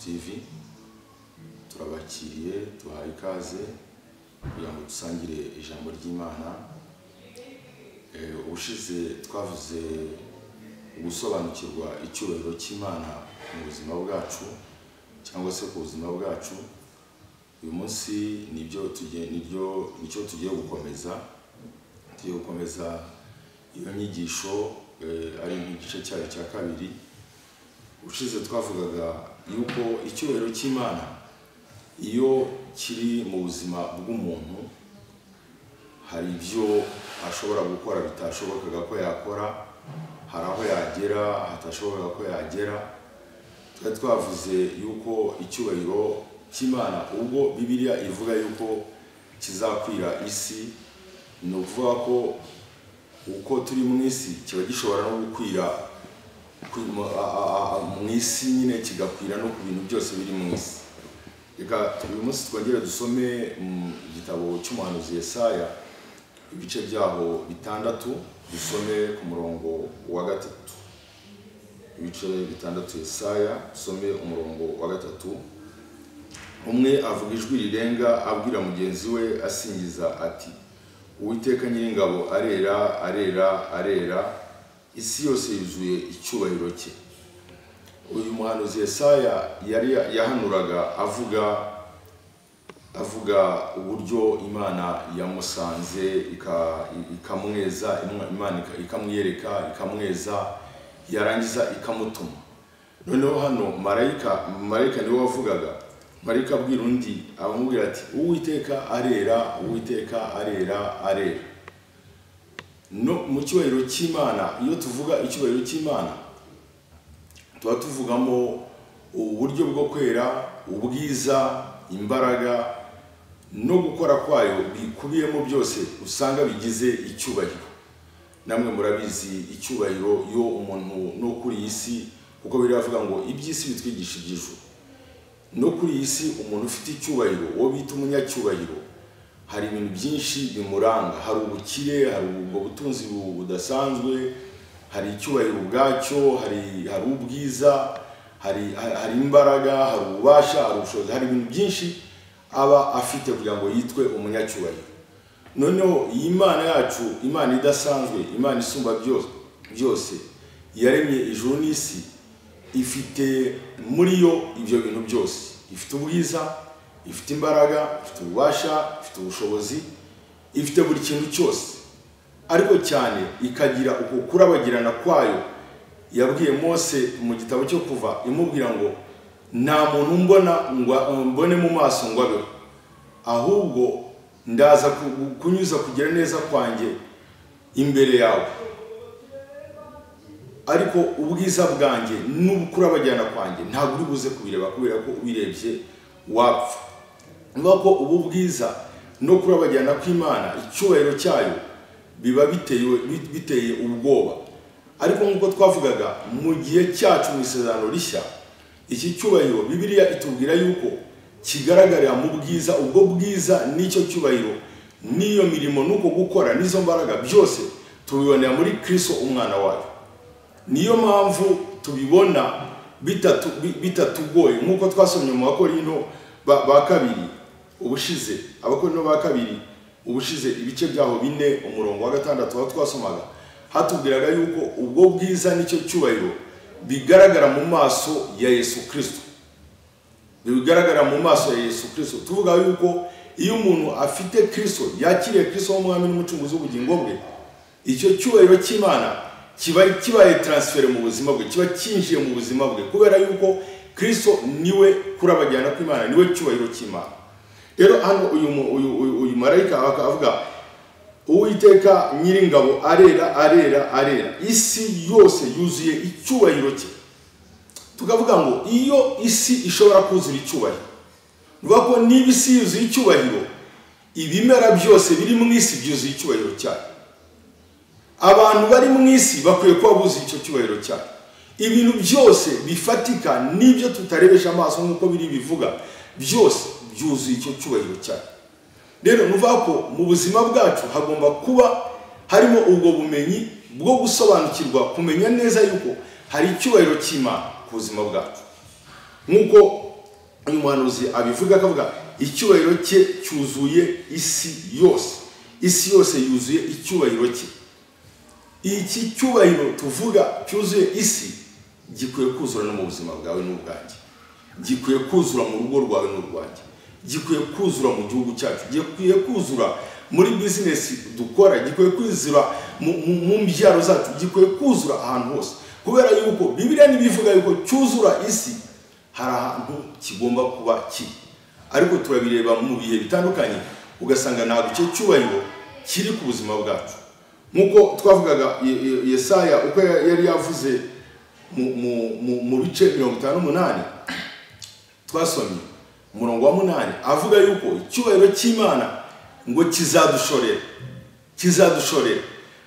TV. Turabakiriye, tubahaye ikaze kugira ngo dusangire ijambo ry'Imana. Ubushize twavuze gusobanukirwa icyubahiro cy'Imana mu buzima bwacu cyangwa se ku buzima bwacu. Uyu munsi nibyo tugiye nicyo tugiye gukomeza, tugiye gukomeza iyo nyigisho ari nk'igice cyayo cya kabiri. Ushize twavugaga yuko icyubahiro cy'Imana iyo kiri mu buzima bw'umuntu hari ibyo ashobora gukora bitashobokaga ko yakora, hari aho yagera hatashobokaga ko yagera. Twari twavuze yuko icyubahiro cy'Imana ubwo Bibiliya ivuga yuko kizakwira isi, ni ukuvuga ko uko turi mu isi kiba gishobora no gukwira mu isi nyine, kigakwira no ku bintu byose biri mu isi. Reka uyu munsi twongere dusome mu gitabo cy'umuhanuzi Yesaya ibice byaho 6, dusome ku murongo wa 3. Ibice 6 Yesaya, dusome umurongo wa 3. Umwe avuga ijwi rirenga abwira mugenzi we asingiza ati: Uwiteka Nyiringabo arera, arera, arera, isi yose yuzuye icyubahiro cye. Uyu muhanuzi Yesaya yari yahanuraga avuga uburyo Imana yamusanze ikamweza, Imana ikamwiyereka, ikamweza, yarangiza ikamutuma. Noneho hano marayika niwe wavugaga. Marayika abwira undi amubwira ati: Uwiteka arera, Uwiteka arera, arera. No mu cyubahiro cy'Imana, iyo tuvuga icyubahiro cy'Imana tuba tuvugamo uburyo bwo kwera, ubwiza, imbaraga no gukora kwayo bikubiyemo byose usanga bigize icyubahiro. Namwe murabizi icyubahiro yo umuntu no kuri iyi si, kuko biravuga ngo iby'isi bitwigisha iby'ijuru. No kuri iyi si umuntu ufite icyubahiro, uwo bita umunyacyubahiro, hari ibintu byinshi bimuranga. Hari ubukire, hari ubwo butunzi budasanzwe, hari icyubahiro ubwacyo, hari ubwiza, hari imbaraga, hari ububasha, hari ubushobozi, hari ibintu byinshi aba afite kugira ngo yitwe umunyacyubahiro. Noneho iyi Imana yacu, Imana idasanzwe, Imana isumba byose, yaremye ijuru n'isi, ifite muri yo ibyo bintu byose. Ifite ubwiza, ifite imbaraga, ifite ububasha, ifite ubushobozi, ifite buri kintu cyose. Ariko cyane ikagira uko kurabagirana kwayo. Yabwiye Mose mu gitabo cyo Kuva imubwira ngo nta muntu mbona ngo mbone mu maso ngo abeho, ahubwo ndaza kunyuza kugira neza kwanjye imbere yawe, ariko ubwiza bwanjye n'ubukurabagirana kwanjye ntabwo uri buze kubireba, kubera ko ubirebye wapfa. Niba ko ubu bwiza no kurabagirana kw'Imana, icyubahiro cyayo biba biteye ubwoba. Ariko nk'uko twavugaga mu gihe cyacu mu isezerano rishya, iki cyubahiro Bibiliya itubwira yuko kigaragarira mu bwiza. Ubwo bwiza n'icyo cyubahiro n'iyo mirimo n'uko gukora n'izo mbaraga byose tubibonera muri Kristo umwana wayo. Niyo mpamvu tubibona bitatugoye, nk'uko twasomye mu Bakorinto ba kabiri ubushize, Abakorinto ba kabiri ubushize ibice byaho 4 umurongo wa 6 aho twasomaga, hatubwiraga yuko ubwo bwiza n'icyo cyubahiro bigaragara mu maso ya Yesu Kristo. Bigaragara mu maso ya Yesu Kristo. Tuvuga yuko iyo umuntu afite Kristo, yakiriye Kristo nk'umwami n'umucunguzi w'ubugingo bwe, icyo cyubahiro cy'Imana kiba kibaye transfer mu buzima bwe, kiba cyinjiye mu buzima bwe, kubera yuko Kristo niwe kurabagirana kw'Imana, niwe cyubahiro cy'Imana. Rero hano uyu marayika akavuga Uwiteka Nyiringabo arera, arera, arera, isi yose yuzuye icyubahiro cye. Tukavuga ngo iyo isi ishobora kuzura icyubahiro, nuvuga ko niba isi yuzuye icyubahiro, ibimera byose biri mu isi byuzuye icyubahiro cyayo. Abantu bari mu isi bakwiye kuba buzuye icyo cyubahiro cyayo. Ibintu byose bifatika n'ibyo tutarebesha amaso nk'uko biri bivuga, byose byuzuye icyo cyubahiro cyayo. Rero nuvuga ko mu buzima bwacu hagomba kuba harimo ubwo bumenyi bwo gusobanukirwa, kumenya neza yuko hari icyubahiro cy'Imana ku buzima bwacu. Nk'uko uyu muhanuzi abivuga, akavuga icyubahiro cye cyuzuye isi yose, isi yose yuzuye icyubahiro cye. Iki cyubahiro tuvuga cyuzuye isi gikwiye kuzura no mu buzima bwawe n'ubwanjye, gikwiye kuzura mu rugo rwawe n'urwanjye, gikwiye kuzura mu gihugu cyacu, gikwiye kuzura muri business dukora, gikwiye kuzura mu mbyaro zacu, gikwiye kuzura ahantu hose. Kubera yuko Bibiliya nibivuga yuko cyuzura isi, hari ahantu kigomba kuba kiri. Ariko turabireba mu bihe bitandukanye ugasanga ntabwo icyo cyubahiro kiri ku buzima bwacu. Nkuko twavugaga Yesaya uko yari yavuze mu bice 58 twasomye umurongo wa 8, avuga yuko icyubahiro cy'Imana ngo kizadushorera, kizadushorera.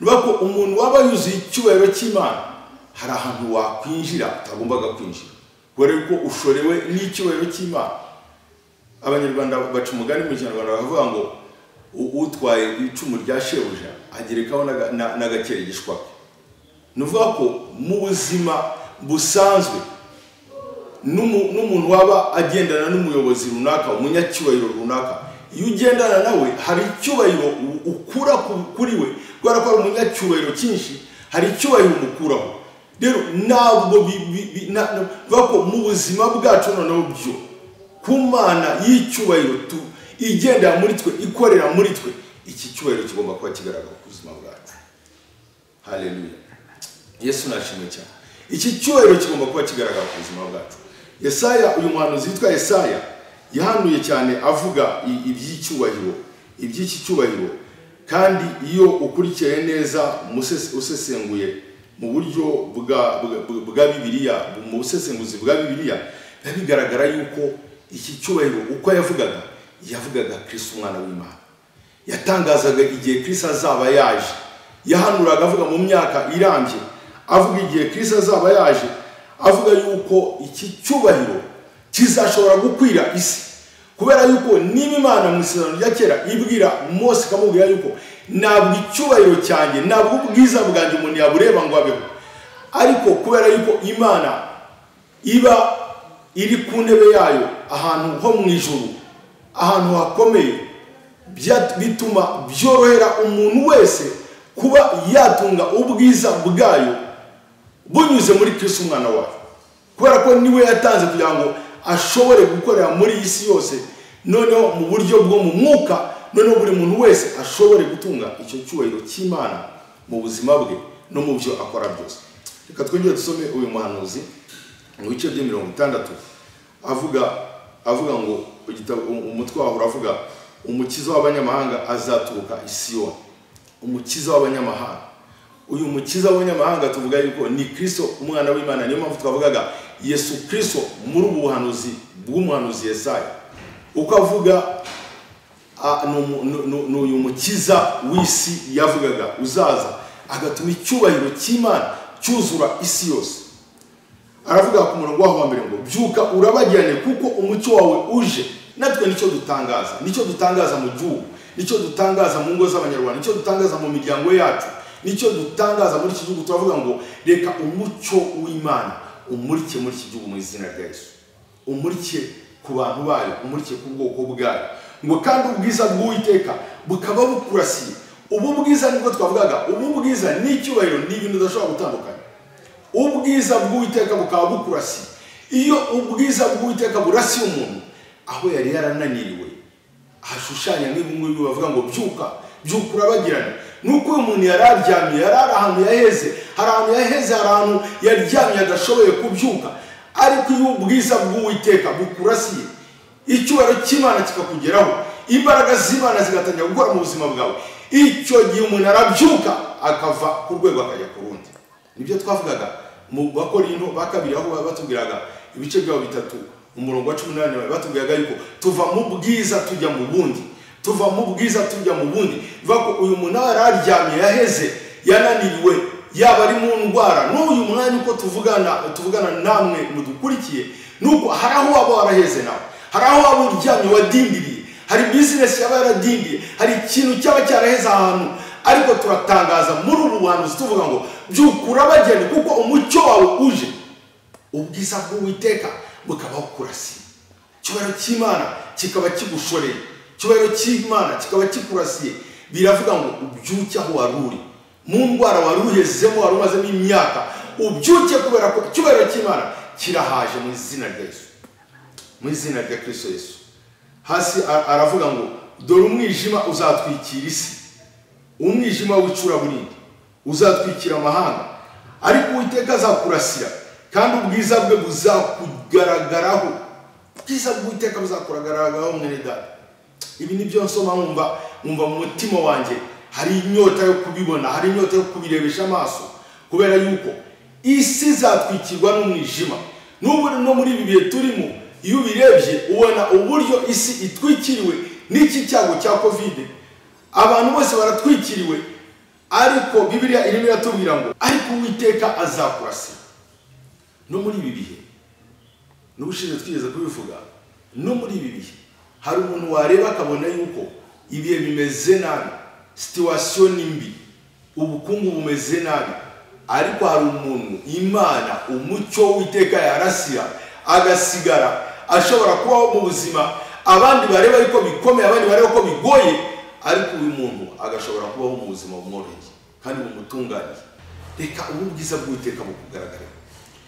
Nuko umuntu waba yuzuye icyubahiro cy'Imana hari ahantu wakwinjira utagombaga kwinjira, kubera yuko ushorewe n'icyubahiro cy'Imana. Abanyarwanda baca umugani mu Kinyarwanda bakavuga ngo utwaye icumu rya shebuja agerekaho n'agakerereshwa ke. Nuvuga ko mu buzima busanzwe n'umuntu waba agendana n'umuyobozi runaka, umunyacyubahiro runaka, iyo ugendana nawe hari icyubahiro ukura kuri we, kubera ko ari umunyacyubahiro cyinshi, hari icyubahiro umukuraho. Rero ntabwo ko mu buzima bwacu noneho byo ku Mana y'icyubahiro igendera muri twe, ikorera muri twe, iki cyubahiro kigomba kuba kigaragara ku buzima bwacu. Haleluya, Yesu nashimwe cyane. Iki cyubahiro kigomba kuba kigaragara ku buzima bwacu. Yesaya, uyu muhanuzi witwa Yesaya, yahanuye cyane avuga iby'icyubahiro, iby'iki cyubahiro. Kandi iyo ukurikiye neza usesenguye mu buryo bwa Bibiliya, mu busesenguzi bwa Bibiliya, bigaragara yuko iki cyubahiro uko yavugaga, yavugaga Kristo umwana w'Imana. Yatangazaga igihe Kristo azaba yaje, yahanuraga avuga mu myaka irambye, avuga igihe Kristo azaba yaje, avuga yuko iki cyubahiro kizashobora gukwira isi. Kubera yuko niba Imana mu Isezerano rya Kera ibwira Mose ikamubwira yuko ntabwo icyubahiro cyanjye, ntabwo ubwiza bwanjye umuntu yabureba ngo abeho, ariko kubera yuko Imana iba iri ku ntebe yayo ahantu ho mu ijuru, ahantu hakomeye, bituma byorohera umuntu wese kuba yatunga ubwiza bwayo bunyuze muri Kristo umwana wayo. Kubera ko niwe yatanze kugira ngo ashobore gukorera muri iyi si yose, noneho mu buryo bwo mu mwuka, noneho buri muntu wese ashobore gutunga icyo cyubahiro cy'Imana mu buzima bwe no mu byo akora byose. Reka twongere dusome uyu muhanuzi mu bice bya 60, avuga ngo umutwe waho uravuga umukiza w'abanyamahanga azaturuka i Siyoni. Umukiza w'abanyamahanga, uyu mukiza w'abanyamahanga tuvuga yuko ni Kristo umwana w'Imana. Niyo mpamvu twavugaga Yesu Kristo muri ubu buhanuzi bw'umuhanuzi Yesaya, uko avuga n'uyu mukiza w'isi yavugaga uzaza agatuma icyubahiro cy'Imana cyuzura isi yose. Aravuga ku murongo wa mbere ngo byuka urabagirane kuko umucyo wawe uje. Natwe nicyo dutangaza, nicyo dutangaza mu gihugu, nicyo dutangaza mu ngo z'abanyarwanda, nicyo dutangaza mu miryango yacu, nicyo dutangaza muri iki gihugu. Turavuga ngo reka umucyo w'Imana umurike muri iki gihugu mu izina rya Yesu, umurike ku bantu bayo, umurike ku bwoko bwayo, ngo kandi ubwiza bw'Uwiteka bukaba bukurasiye. Ubu bwiza nibwo twavugaga, ubu bwiza n'icyubahiro ni ibintu udashobora gutandukanya. Ubwiza bw'Uwiteka bukaba bukurasiye. Iyo ubwiza bw'Uwiteka burasiye umuntu aho yari yarananiriwe, hashushanya n'ibingibi bavuga ngo byuka, byuka urabagirane. Nuko uyu muntu yararyamye, yari ahantu yaheze, hari ahantu yaheze, hari ahantu yaryamye adashoboye kubyuka. Ariko iyo ubwiza bw'Uwiteka bukurasiye, icyubahiro cy'Imana kikakugeraho, imbaraga z'Imana zigatangira gukora mu buzima bwawe, icyo gihe umuntu arabyuka akava ku rwego akajya ku rundi. Nibyo twavugaga mu Bakorinto ba kabiri, aho batubwiraga ibice byabo 3 umurongo wa 18, batubwiraga yuko tuva mu bwiza tujya mu bundi, tuva mu bwiza tujya mu bundi. Bivuga ko uyu muntu yararyamye, yaheze, yananiriwe, yaba ari mu ndwara. N'uyu mwanya uko tuvugana namwe mudukurikiye, nuko hari aho waba waraheze nawe, hari aho waba uryamye wadindiriye, hari business yaba yaradindiye, hari ikintu cyaba cyaraheze ahantu. Ariko turatangaza muri ubu buhanuzi tuvuga ngo byuka urabagirane kuko umucyo wawe uje, ubwiza bw'Uwiteka bukaba bukurasiye. Icyubahiro cy'Imana kikaba kigushoreye, icyubahiro cy'Imana kikaba kikurasiye. Biravuga ngo ubyuke aho wari uri, mu ndwara wari uhezemo, wari umazemo imyaka, ubyuke kubera ko icyubahiro cy'Imana kirahaje mu izina rya Yesu, mu izina rya Kristo Yesu. Hasi aravuga ngo dore umwijima uzatwikira isi, umwijima w'icuraburindi uzatwikira amahanga, ariko Uwiteka azakurasira kandi ubwiza bwe buzakugaragaraho. Ubwiza bw'Uwiteka buzakugaragaraho mwene data. Ibi nibyo nsoma nkumva mu mutima wanjye hari inyota yo kubibona, hari inyota yo kubirebesha amaso, kubera yuko isi izatwikirwa n'umwijima. N'ubu no muri ibi bihe turimo, iyo ubirebye ubona uburyo isi itwikiriwe n'iki cyago cya Covid. Abantu bose baratwikiriwe, ariko Bibiliya irimo iratubwira ngo ariko Uwiteka azakurasira. No muri ibi bihe, n'ubushize twigeze kubivuga, no muri ibi bihe hari umuntu wareba akabona yuko ibihe bimeze nabi, situation ni mbi, ubukungu bumeze nabi, ariko hari umuntu Imana umucyo w'Uwiteka yarasira agasigara ashobora kubaho mu buzima abandi bareba yuko bikomeye, abandi bareba ko bigoye, ariko uyu muntu agashobora kubaho mu buzima bumworoheye kandi bumutunganiye. Reka ubu bwiza bw'Uwiteka bukugaragareho,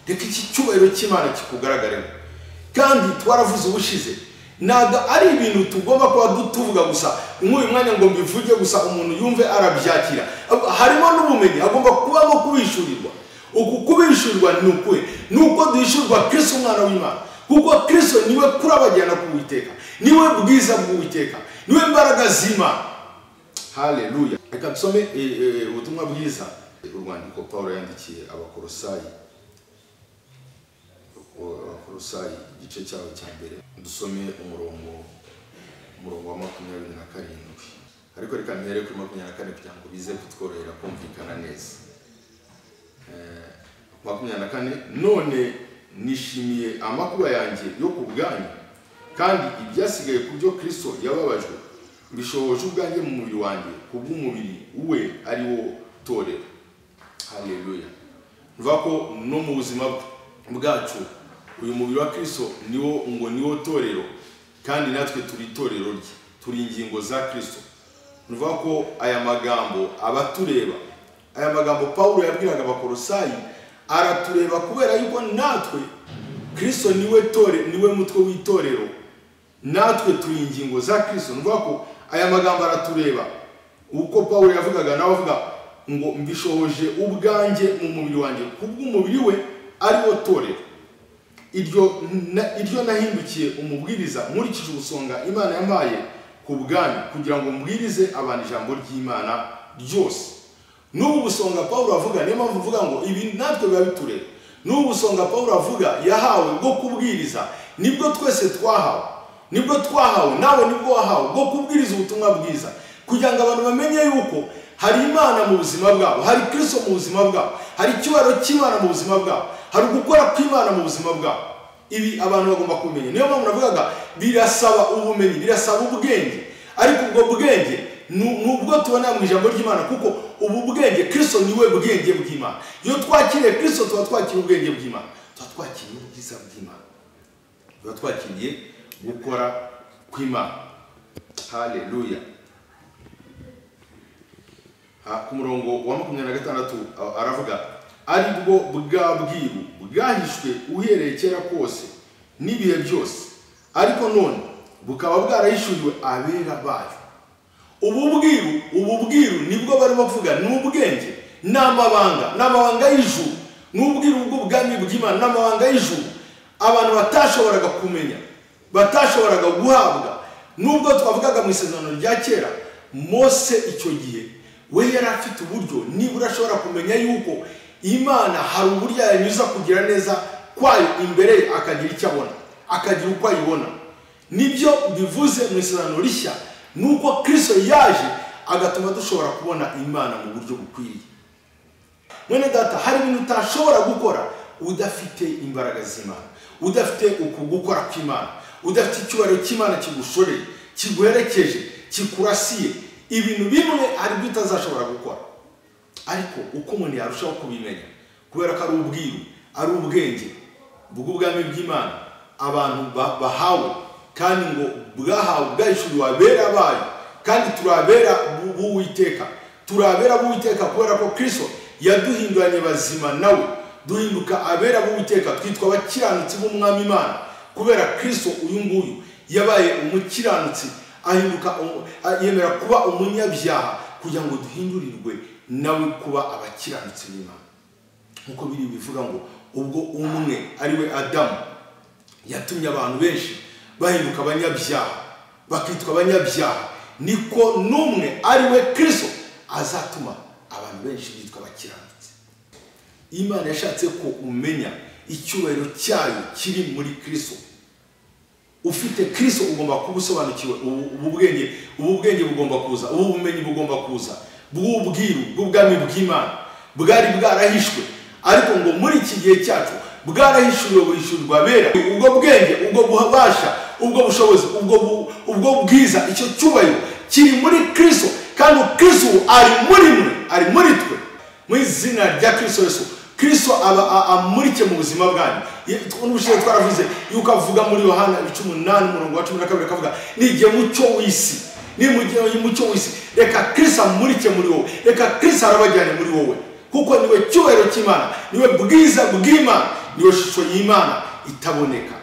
reka iki cyubahiro cy'Imana kikugaragareho. Kandi twaravuze ubushize, ntabwo ari ibintu tugomba kuba tuvuga gusa nk'uyu mwanya ngo mbivuge gusa umuntu yumve arabyakira. Harimo n'ubumenyi, agomba kubamo kubishurirwa. Uku kubishurirwa ni ukuhe? Ni uko duhishurwa Kristo umwana w'Imana, kuko Kristo niwe kurabagirana k'Uwiteka, niwe bwiza bw'Uwiteka, niwe mbaraga z'Imana. Haleluya. Reka dusome ubutumwa bwiza, urwandiko Paulo yandikiye Abakolosayi, Abakolosayi igice cyaho cya mbere, dusome umurongo wa 27, ariko reka mpere kuri 24 kugira ngo bize kutworohera kumvikana neza. 24: none nishimiye amakuba yanjye yo ku bwanyu, kandi ibyasigaye ku byo Kristo yababajwe mbishoboje ubwanjye mu mubiri wanjye kubw'umubiri we ari wo torero. Haleluya. Mvuga ko no mu buzima bwacu uyu mubiri wa Kristo niwo ngo niwo torero, kandi natwe turi itorero rye, turi ingingo za Kristo. Mvuga ko aya magambo abatureba, aya magambo Paulo yabwiraga Abakolosayi aratureba, kubera yuko natwe Kristo niwe tore, niwe mutwe w'itorero, natwe turi ingingo za Kristo. Mvuga ko aya magambo aratureba. Uko Paulo yavugaga nawe avuga ngo mbishohoje ubwanjye mu mubiri wanjye kubw'umubiri we ari wo torero, iryo nahindukiye umubwiriza nkurikije ubusonga Imana yampaye ku bwanyu, kugira ngo mbwirize abantu ijambo ry'Imana ryose. N'ubu busonga Paulo avuga, niyo mpamvu mvuga ngo ibi natwe biba bitureba. N'ubu busonga Paulo avuga yahawe bwo kubwiriza, nibwo twese twahawe, nibwo twahawe, nawe nibwo wahawe bwo kubwiriza ubutumwa bwiza, kugira ngo abantu bamenye yuko hari Imana mu buzima bwabo, hari Kristo mu buzima bwabo, hari icyubahiro cy'Imana mu buzima bwabo, hari gukora kw'Imana mu buzima bwabo. Ibi abantu bagomba kumenya. Niyo mpamvu navugaga birasaba ubumenyi, birasaba ubwenge, ariko ubwo bwenge nubwo tubona mu ijambo ry'Imana, kuko ubu bwenge Kristo niwe bwenge bw'Imana. Iyo twakiriye Kristo tuba twakiriye ubwenge bw'Imana, tuba twakiriye ubwiza bw'Imana, tuba twakiriye gukora kw'Imana. Haleluya. Ku murongo wa 26 aravuga aribwo bwa bwiru bwahishwe uhereye kera kose n'ibihe byose, ariko none bukaba bwarahishuriwe abera bayo. Ubu bwiru nibwo barimo kuvuga, ni ubwenge, n'amabanga, n'amabanga y'ijuru, n'ubwiru bw'ubwami bw'Imana, n'amabanga y'ijuru abantu batashoboraga kumenya, batashoboraga guhabwa. Nubwo twavugaga mu isezerano rya kera, Mose icyo gihe we yari afite uburyo nibura ashobora kumenya yuko Imana hari uburyo yanyuza kugira neza kwayo imbere ye, akagira icyo abona, akagira uko ayibona. Nibyo bivuze mu isezerano rishya, nuko Kristo yaje agatuma dushobora kubona Imana mu buryo bukwiriye. Mwene data, hari ibintu utashobora gukora udafite imbaraga z'Imana, udafite uku gukora kw'Imana, udafite icyubahiro cy'Imana kigushoreye, kiguherekeje, kikurasiye. Ibintu bimwe hari ibyo utazashobora gukora, ariko uko umuntu yarushaho kubimenya, kubera ko ari ubwiru, ari ubwenge bw'ubwami bw'Imana abantu bahawe, kandi ngo bwahawe bwahishuriwe abera bayo, kandi turabera b'Uwiteka, turabera b'Uwiteka kubera ko Kristo yaduhinduranye bazima nawe, duhinduka abera b'Uwiteka, twitwa abakiranutsi b'Umwami Imana kubera Kristo. Uyu nguyu yabaye umukiranutsi, ahinduka yemera kuba umunyabyaha kugira ngo duhindurirwe nawe kuba abakiranutsi b'Imana. Nkuko biri bivuga ngo ubwo umwe ari we Adamu yatumye abantu benshi bahinduka abanyabyaha, bakitwa abanyabyaha, niko n'umwe ari we Kristo azatuma abantu benshi bitwa abakiranutsi. Imana yashatse ko umenya icyubahiro cyayo kiri muri Kristo. Ufite Kristo ugomba kuba usobanukiwe ubu bwenge bugomba kuza, ubu bumenyi bugomba kuza bw'ubwiru bw'ubwami bw'Imana bwari bwarahishwe, ariko ngo muri iki gihe cyacu bwarahishuriwe buhishurirwa abera. Ubwo bwenge, ubwo bubasha, ubwo bushobozi, ubwo bwiza, icyo cyubahiro kiri muri Kristo, kandi Kristo ari muri mwe, ari muri twe. Mu izina rya Kristo Yesu, Kristo aba amurike mu buzima bwanyu. N'ubushize twaravuze yuko avuga muri Yohana 8 umurongo wa 12 akavuga nige mucyo w'isi, ni mucyo w'isi. Reka Kristo amurike muri wowe, reka Kristo arabajyane muri wowe, kuko niwe cyubahiro cy'Imana, niwe bwiza bw'Imana, niwe shusho y'Imana itaboneka.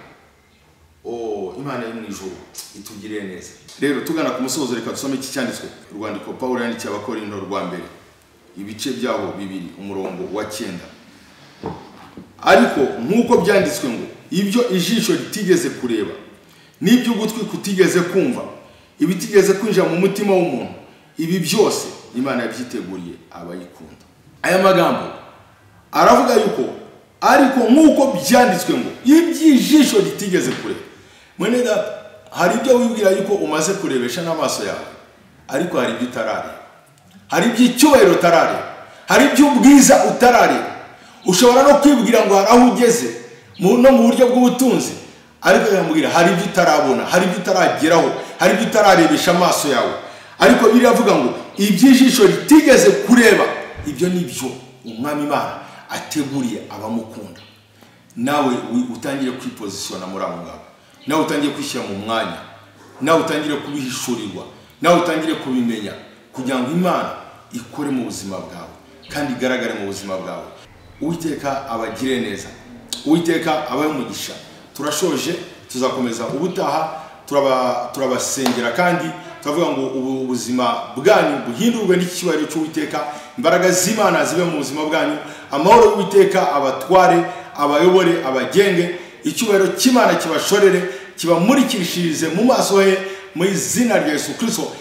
Imana yo mu ijuru itugirire neza. Rero tugana ku musozo, reka dusome iki cyanditswe, urwandiko Pawulo yandikiye Abakorinto rwa mbere, ibice byaho 2 umurongo wa 9. Ariko nk'uko byanditswe ngo ibyo ijisho ritigeze kureba, n'ibyo ugutwi kutigeze kumva, ibitigeze kwinjira mu mutima w'umuntu, ibi byose Imana yabyiteguriye abayikunda. Aya magambo aravuga yuko ariko nk'uko byanditswe ngo iby'ijisho ritigeze kureba. Mwene data, hari ibyo wibwira yuko umaze kurebesha n'amaso yawe, ariko hari ibyo utarareba, hari iby'icyubahiro utarareba, hari iby'ubwiza utarareba. Ushobora no kwibwira ngo hari aho ugeze no mu buryo bw'ubutunzi, ariko yamubwira hari ibyo utarabona, hari ibyo utarageraho, hari ibyo utararebesha amaso yawe. Ariko biravuga ngo iby'ijisho ritigeze kureba, ibyo nibyo Umwami Imana ateguriye abamukunda. Nawe utangire kwipozisiona muri abo ngabo, nawe utangire kwishyira mu mwanya, nawe utangire kubihishurirwa, nawe utangire kubimenya, kugira ngo Imana ikore mu buzima bwawe kandi igaragare mu buzima bwawe. Uwiteka abagire neza, Uwiteka abahe umugisha. Turashoje, tuzakomeza ubutaha, turabasengera kandi turavuga ngo ubu buzima bwanyu buhindurwe n'icyubahiro cy'Uwiteka, imbaraga z'Imana zibe mu buzima bwanyu, amahoro y'Uwiteka abatware, abayobore, abagenge, icyubahiro cy'Imana kibashorere, kibamurikishirize mu maso he, mu izina rya Yesu Kristo.